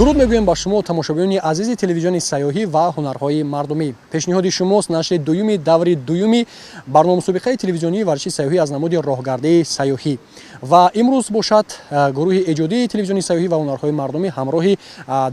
Дуруд мегӯем ба шумо, тамошобинони азизи телевизиони сайёҳӣ ва ҳунарҳои мардумӣ. Пешниҳоди шумост нашри дуюми даври дуюми барномамусобиқаи телевизионии варзиши сайёҳӣ аз намуди роҳгардии сайёҳӣ. Ва имрӯз бошад, гурӯҳи эҷодии телевизиони сайёҳӣ ва ҳунарҳои мардумӣ ҳамроҳи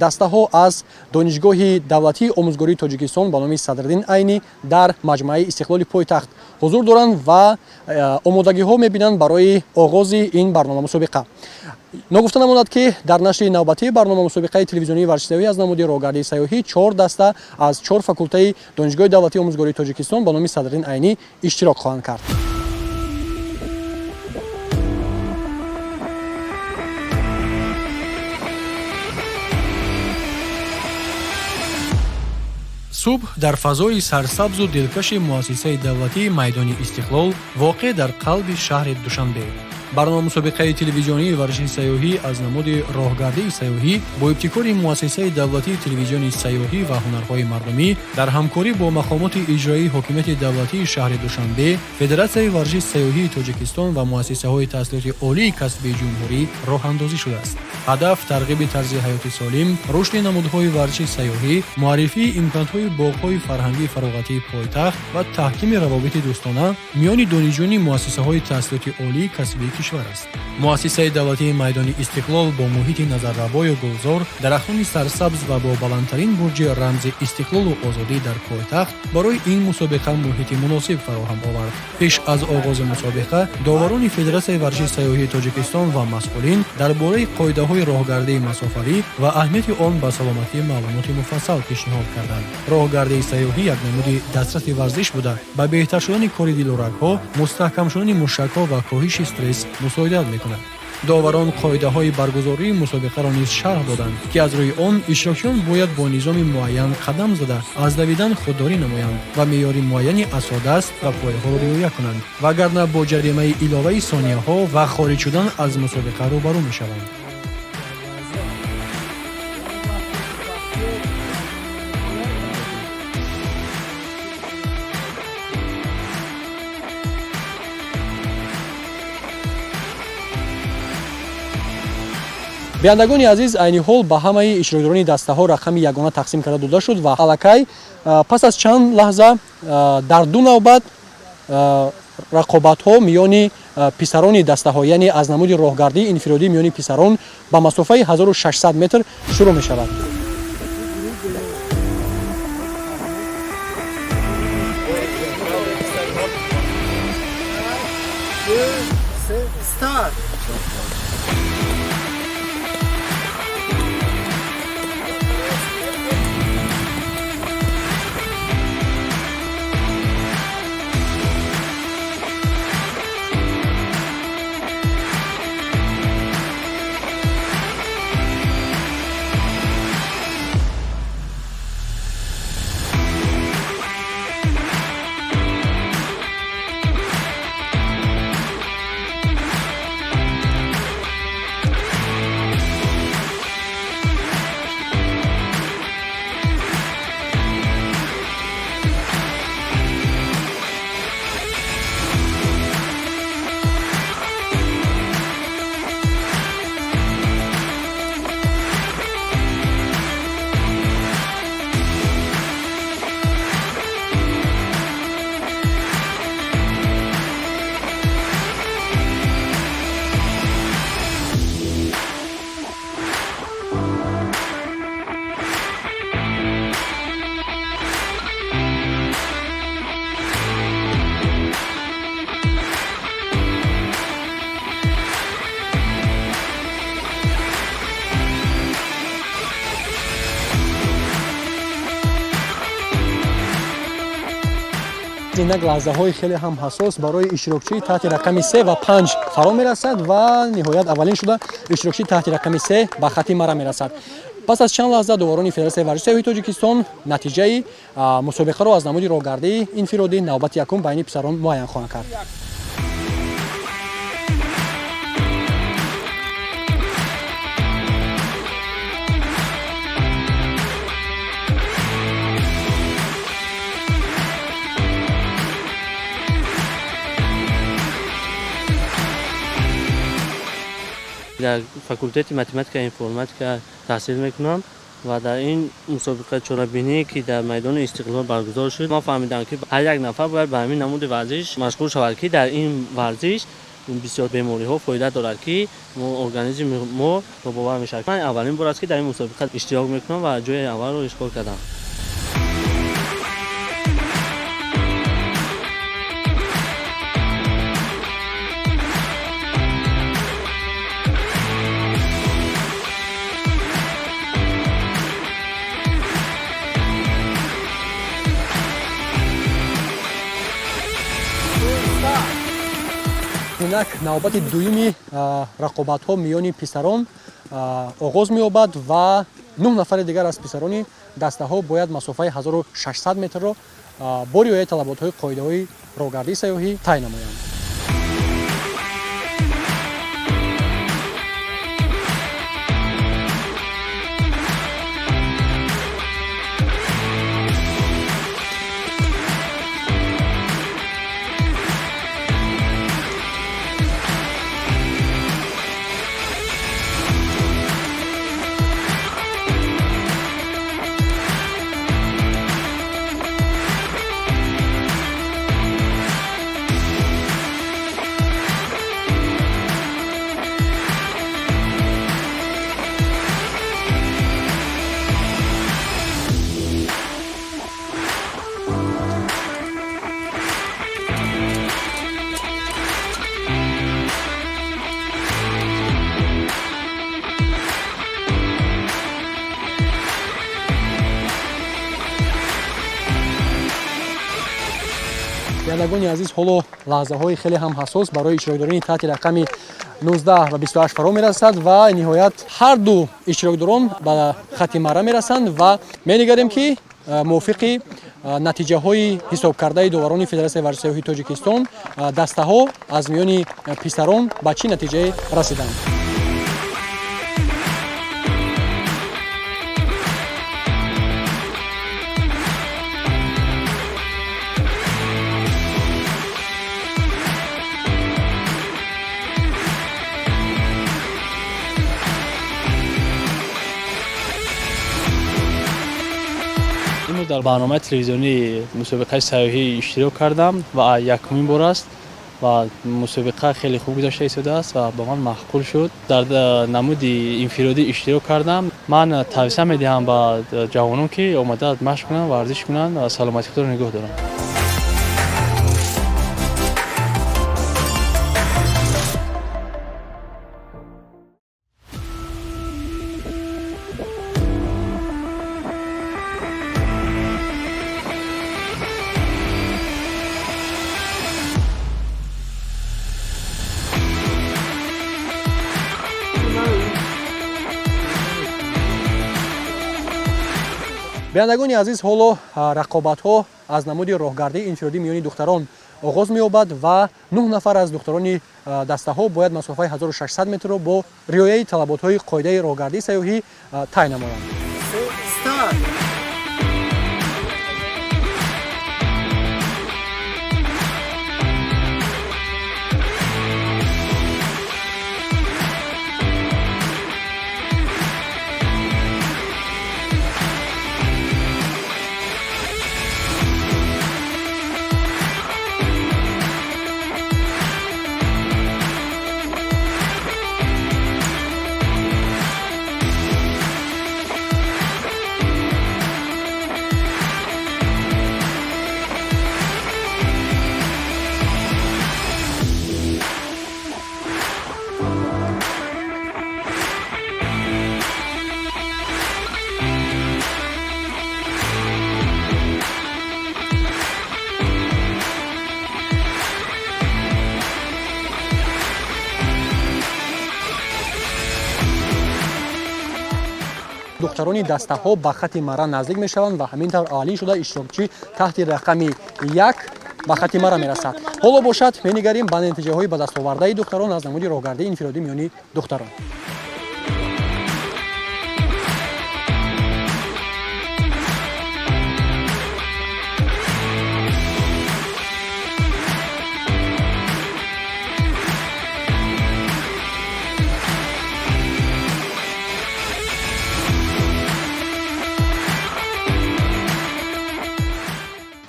дастаҳо аз Донишгоҳи давлатии омӯзгории Тоҷикистон ба номи Садриддин Айнӣ дар маҷмӯаи Истиқлоли пойтахт ҳузур доранд ва омодагиҳо мебинанд барои оғози ин барномамусобиқа. Ногуфта намонад, ки дар нашри навбатии барнома мусобиқаи телевизионии варзиши сайёҳӣ аз намуди роҳгардии сайёҳӣ чор даста аз чор факултаи Донишгоҳи давлатии омӯзгории Тоҷикистон ба номи Садриддин Айнӣ иштирок хоҳанд кард. Субҳ дар фазои сарсабзу дилкаши муассисаи давлатии майдони Истиқлол, воқеъ дар қалби шаҳри Душанбе, барномамусобиқаи телевизионии варзиши сайёҳӣ аз намуди роҳгардии сайёҳӣ бо ибтикори муассисаи давлатии телевизиони сайёҳӣ ва ҳунарҳои мардумӣ дар ҳамкорӣ бо мақомоти иҷроии ҳокимияти давлатии шаҳри Душанбе, Федератсияи варзиши сайёҳии Тоҷикистон ва муассисаҳои таҳсилоти олии касбии ҷумҳурӣ роҳандозӣ шудааст. Ҳадаф тарғиби тарзи ҳаёти солим, рушди намудҳои варзиши сайёҳӣ, муаррифии имконотҳои боғҳои фарҳангии фароғатии пойтахт ва таҳкими равобити дӯстона миёни донишҷӯёни муассисаҳои таҳсилоти олии касбии кишвар аст. Муассисаи давлатии майдони Истиқлол бо муҳити назаррабою гулзор, дарахтони сарсабз ва бо баландтарин бурҷи рамзи истиқлолу озодӣ дар пойтахт барои ин мусобиқа муҳити муносиб фароҳам овард. Пеш аз оғози мусобиқа доварони Федератсияи варзиши сайёҳии Тоҷикистон ва масъулин дар бораи қоидаҳои роҳгардии масофавӣ ва аҳамияти он ба саломатӣ маълумоти муфассал пешниҳод карданд. Роҳгардии сайёҳӣ як намуди дастраси варзиш буда, ба беҳтар шудани кори дилу рагҳо, мустаҳкам шудани мушакҳо ва коҳиши стресс мусоидат мекунад. Доварон қоидаҳои баргузории мусобиқаро низ шарҳ доданд, ки аз рӯи он иштирокчиён бояд бо низоми муайян қадам зада, аз давидан худдорӣ намоянд ва меъёри муайяни асодаст ва пояҳоро риоя кунанд, вагарна бо ҷаримаи иловаи сонияҳо ва хориҷ шудан аз мусобиқа рӯбарӯ мешаванд. Бинандагони азиз, айни ҳол ба ҳамаи иштирокдорони дастаҳо рақами ягона тақсим карда дода шуд ва аллакай пас аз чанд лаҳза дар ду навбат рақобатҳо миёни писарони дастаҳо, яъне аз намуди роҳгардии инфиродӣ миёни писарон ба масофаи 1600 метр шурӯъ мешавад. Старт! Инак лаҳзаҳои хеле ҳам ҳассос барои иштирокчии таҳти рақами се ва панҷ фаро мерасад ва ниҳоят аввалин шуда иштирокчии таҳти рақами се ба хати мара мерасад. Пас аз чанд лаҳза доварони Федератсияи варзиши сайёҳии Тоҷикистон натиҷаи мусобиқаро аз намуди роҳгардии инфиродӣ навбати якум байни писарон муайян хоҳанд кард. Дар факултети математика ва информатика таҳсил мекунам ва дар ин мусобиқа чорабиние, ки дар майдони Истиқлол баргузор шуд, ман фаҳмидам, ки ҳар як нафар бояд ба ҳамин намуди варзиш машғул шавад, ки дар ин варзиш бисёр бемориҳо фоида дорад, ки организми мо тобовар мешавад. Ман аввалин бор аст, ки дар ин мусобиқа иштирок мекунам ва ҷои аввалро ишғол кардам. Инак навбати дуюми рақобатҳо миёни писарон оғоз меёбад ва нӯҳ нафари дигар аз писарони дастаҳо бояд масофаи 1600 метрро бо риояи талаботҳои қоидаҳои роҳгардии сайёҳӣ тай намоянд. Бинандагони азиз, ҳоло лаҳзаҳои хеле ҳам ҳассос барои иштирокдорони таҳти рақами 19 ва 28 фаро мерасад ва ниҳоят ҳар ду иштирокдорон ба хатти мара мерасанд ва менигарем, ки мувофиқи натиҷаҳои ҳисобкардаи доварони Федератсияи варзиши сайёҳии Тоҷикистон дастаҳо аз миёни писарон ба чӣ натиҷае расиданд. Имрӯз дар барномаи телевизионии мусобиқаи сайёҳӣ иштирок кардам ва якумин бор аст ва мусобиқа хеле хуб гузашта истодааст ва ба ман маъқул шуд. Дар намуди инфиродӣ иштирок кардам. Ман тавсия медиҳам ба ҷавонон, ки омада машқ кунанд, варзиш кунанд ва саломатии худро нигоҳ доранд. Бинандагони азиз, ҳоло рақобатҳо аз намуди роҳгардии инфиродӣ миёни духтарон оғоз меёбад ва нӯҳ нафар аз духтарони дастаҳо бояд масофаи 1600 метрро бо риояи талаботҳои қоидаи роҳгардии сайёҳӣ тай намоянд. Духтарони дастаҳо ба хатти мара наздик мешаванд ва ҳамин тавр аввалин шуда иштирокчӣ таҳти рақами 1 ба хатти мара мерасад. Ҳоло бошад, менигарем ба натиҷаҳои ба дастовардаи духтарон аз намуди роҳгардии инфиродӣ миёни духтарон.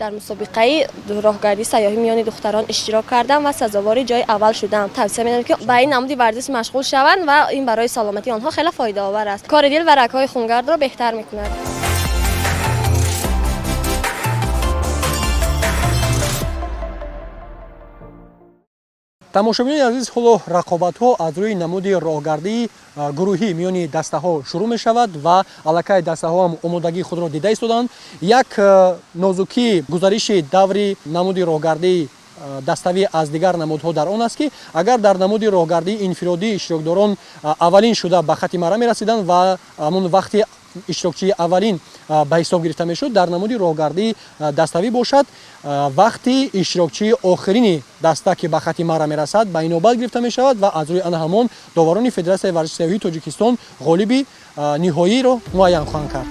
Дар мусобиқаи роҳгардии сайёҳӣ миёни духтарон иштирок кардам ва сазовори ҷои аввал шудам. Тавсия медиҳам, ки ба ин намуди варзиш машғул шаванд ва ин барои саломатии онҳо хеле фоидаовар аст. Кори дил ва рагҳои хунгардро беҳтар мекунад. Тамошобинони азиз, ҳоло рақобатҳо аз рӯи намуди роҳгардии гурӯҳӣ миёни дастаҳо шурӯъ мешавад ва аллакай дастаҳо ҳам омодагии худро дида истоданд. Як нозукии гузариши даври намуди роҳгардии даставӣ аз дигар намудҳо дар он аст, ки агар дар намуди роҳгардии инфиродӣ иштирокдорон аввалин шуда ба хати мара мерасиданд ва ҳамун вақти иштирокчии аввалин ба ҳисоб гирифта мешуд, дар намуди роҳгардии даставӣ бошад, вақти иштирокчии охирини даста, ки ба хати мара мерасад, ба инобат гирифта мешавад ва аз рӯи ана ҳамон доварони Федератсияи варзиши сайёҳии Тоҷикистон ғолиби ниҳоиро муайян хоҳанд кард.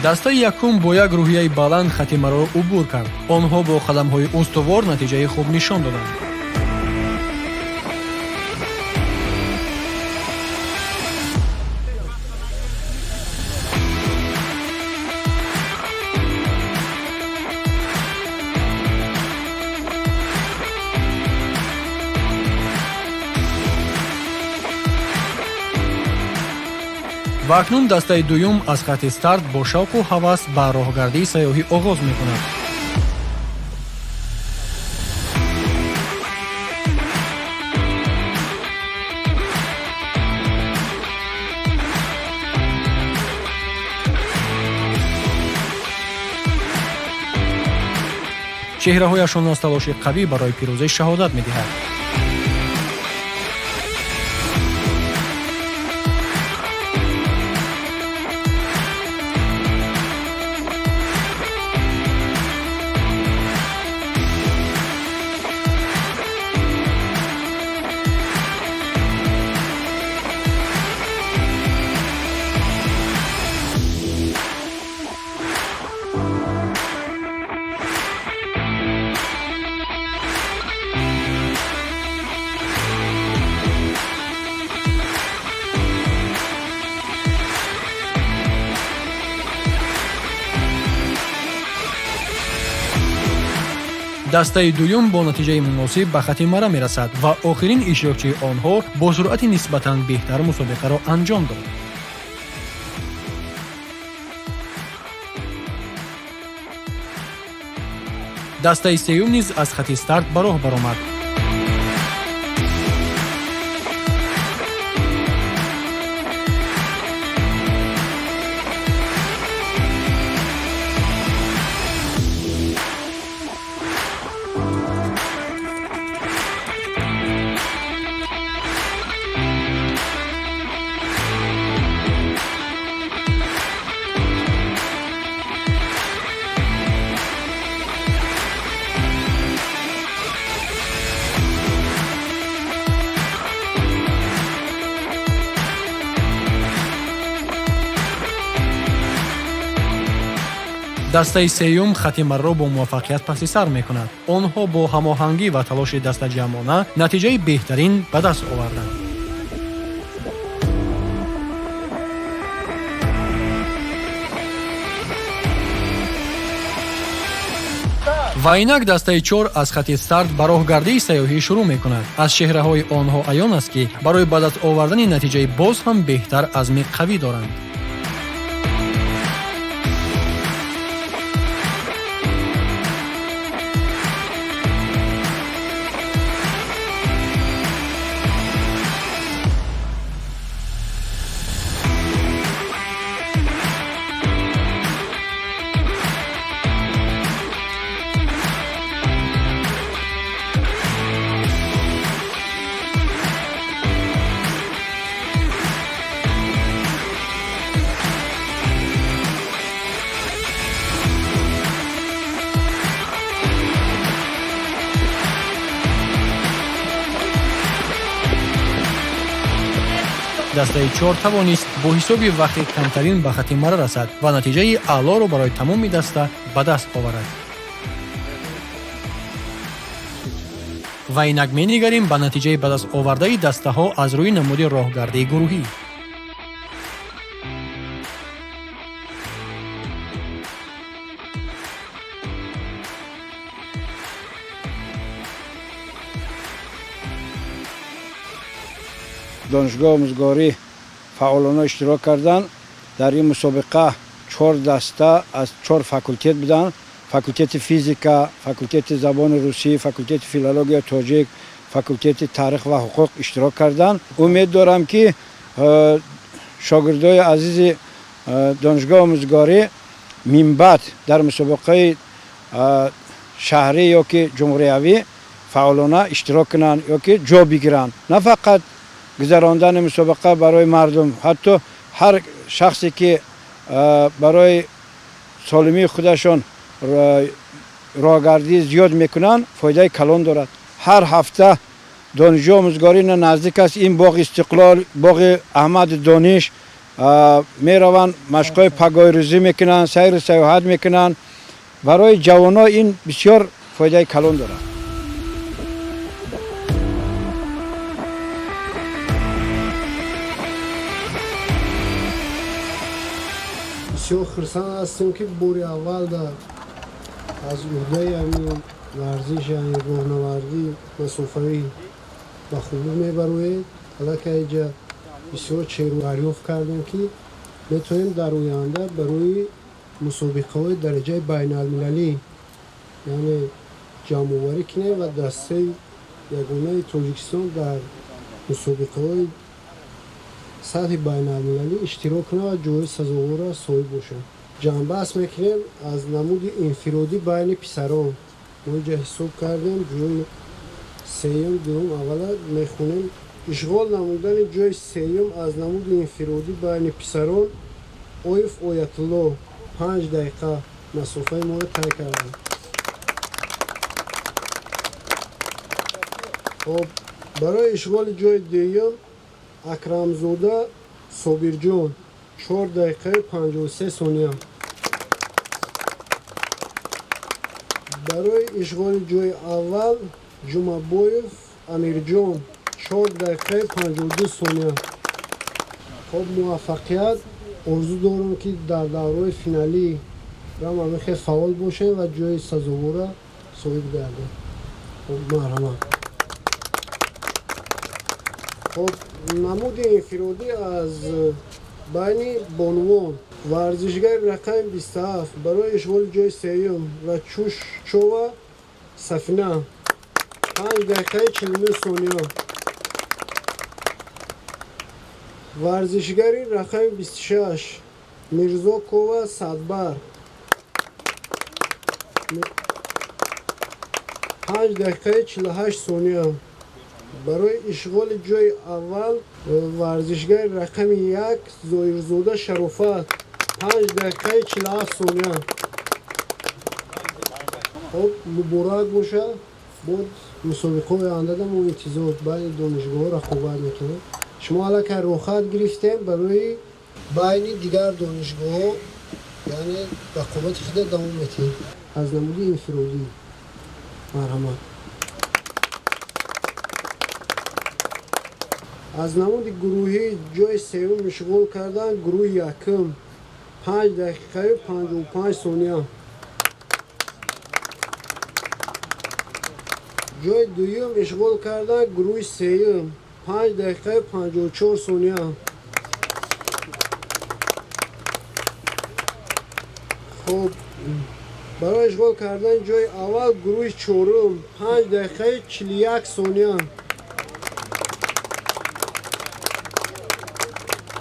Дастаи якум бо як рӯҳияи баланд хати мароро убур кард. Онҳо бо қадамҳои устувор натиҷаи хуб нишон доданд. Ва акнун дастаи дуюм аз хати старт бо шавқу ҳавас ба роҳгардии сайёҳӣ оғоз мекунад. Чеҳраҳояшон аз талоши қавӣ барои пирӯзӣ шаҳодат медиҳад. Дастаи дуюм бо натиҷаи муносиб ба хати мара мерасад ва охирин иштирокчии онҳо бо суръати нисбатан беҳтар мусобиқаро анҷом дод. Дастаи сеюм низ аз хати старт ба роҳ баромад. Дастаи сеюм хати марро бо муваффақият паси сар мекунад. Онҳо бо ҳамоҳангӣ ва талоши дастаҷамъона натиҷаи беҳтарин ба даст оварданд. Ва инак дастаи чор аз хати старт ба роҳгардии сайёҳӣ шурӯъ мекунад. Аз чеҳраҳои онҳо аён аст, ки барои ба даст овардани натиҷаи боз ҳам беҳтар азми қавӣ доранд. Дастаи чор тавонист бо ҳисоби вақти камтарин ба хати мара расад ва натиҷаи аълоро барои тамоми даста ба даст оварад. Ва инак менигарем ба натиҷаи ба даст овардаи дастаҳо аз рӯи намуди роҳгардии гурӯҳӣ. Донишгоҳи омӯзгорӣ фаъолона иштирок карданд. Дар ин мусобиқа чор даста аз чор факултет буданд: факултети физика, факултети забони русӣ, факултети филологияи тоҷик, факултети таърих ва ҳуқуқ иштирок карданд. Умед дорам, ки шогирдои азизи донишгоҳи омӯзгорӣ минбаъд дар мусобиқаи шаҳрӣ ё ки ҷумҳуриявӣ фаъолона иштирок кунанд ё ки ҷо бигиранд. На фақат гузарондани мусобиқа барои мардум, ҳатто ҳар шахсе, ки барои солимии худашон роҳгардӣ зиёд мекунанд, фоидаи калон дорад. Ҳар ҳафта донишҷӯ омӯзгорӣ на наздик аст ин боғи Истиқлол, боғи Аҳмади Дониш мераванд, машқҳои пагоҳирӯзӣ мекунанд, сайру сайёҳат мекунанд. Барои ҷавонҳо ин бисёр фоидаи калон дорад. Бисёр хурсанд ҳастем, ки бори аввал аз уҳдаи ҳамин варзиш, яъне роҳнавардӣ масофавӣ ба хубӣ мебароед. Аллакай иҷа бисёр черу дарёфт кардем, ки метавонем дар оянда барои мусобиқаҳои дараҷаи байналмилалӣ, яъне ҷамъоварӣ кунем ва дастаи ягонаи Тоҷикистон дар мусобиқаҳои сатҳи байналмилалӣ иштирок кунад ва ҷои сазоворро соҳиб бошад. Ҷамъбаст мекунем аз намуди инфиродӣ байни писарон. Мо инҷа ҳисоб кардем, ҷои сеюм, дуюм, аввала мехонем. Ишғол намудани ҷои сеюм аз намуди инфиродӣ байни писарон Оиф Оятулло 5 дақиқа масофаи моро тай карданд. Хоб, барои ишғоли ҷои дуюм Акрамзода Собирҷон 4 дақиқаи 53 сония. Барои ишғоли ҷои аввал Ҷумабоев Амирҷон 4 дақиқаи 52 сония. Хоб, муваффақият орзу дорам, ки дар давраҳои финалӣ рам ҳамин хел фаъол бошем ва ҷои сазоворро соҳиб гардем. Хоб, марҳамат. Хоб, намуди инфиродӣ аз байни бонувон: варзишгари рақами 27 барои ишғоли ҷои сеюм Рачушчова Сафина 5 дақиқаи 49 сония. Варзишгари рақами 26 Мирзокова Садбар 5 дақиқаи 48 сония. Барои ишғоли ҷои аввал варзишгари рақами 1 Зоирзода Шарофат 5 дақиқаи 47 сония. Хоб, муборак бошад. Боз мусобиқаҳои ояндада мо интизор байни донишгоҳҳо рақобат мекунем. Шумо аллакай роҳхат гирифтем, барои байни дигар донишгоҳҳо. Яъне рақобати худа давом метиҳем. Аз намуди инфиродӣ, марҳамат. Аз намуди гурӯҳӣ ҷои сеюм ишғол карданд гурӯҳи якум, 5 дақиқаю 55 сония. Ҷои дуюм ишғол карданд гурӯҳи сеюм, 5 дақиқаю 54 сония. Хуб, барои ишғол кардани ҷои аввал гурӯҳи чорум, 5 дақиқаи 41 сония.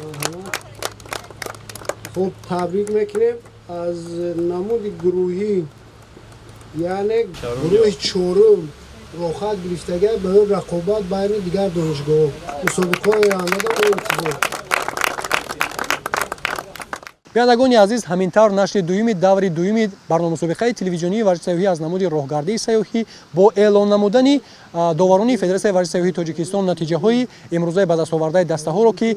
Марҳамат. Хуб, табрик мекунем. Аз намуди гурӯҳӣ, яъне гурӯҳи чорум роҳхат гирифтага барои рақобат байни дигар донишгоҳҳо. Мусобиқаҳои ояндада мо интизор. Бинандагони азиз, ҳамин тавр нашри дуюми даври дуюми барномамусобиқаи телевизионии варзиши сайёҳӣ аз намуди роҳгардии сайёҳӣ бо эълон намудани доварони Федератсияи варзиши сайёҳии Тоҷикистон натиҷаҳои имрӯзаи ба дастовардаи дастаҳоро, ки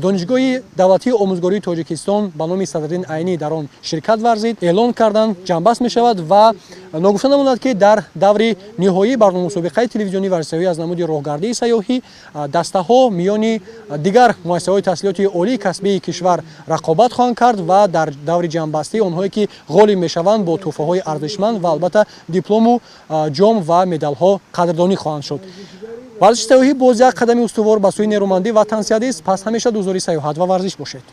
Донишгоҳи давлатии омӯзгории Тоҷикистон ба номи Садриддин Айнӣ дар он ширкат варзид, эълон кардан ҷамъбаст мешавад. Ва ногуфта намонад, ки дар даври ниҳоии барномамусобиқаи телевизионии варзиши сайёҳӣ аз намуди роҳгардии сайёҳӣ дастаҳо миёни дигар муассисаҳои таҳсилоти олии касбии кишвар рақобат хоҳанд кард ва дар даври ҷамъбастӣ онҳое ки ғолиб мешаванд, бо тӯҳфаҳои арзишманд ва албатта диплому, ҷом ва медалҳо қадрдонӣ хоҳанд шуд. Варзиши сайёҳӣ боз як қадами устувор ба сӯи нерӯмандӣ ва тансиҳатист. Пас ҳамеша дӯстдори сайёҳат ва варзиш бошед.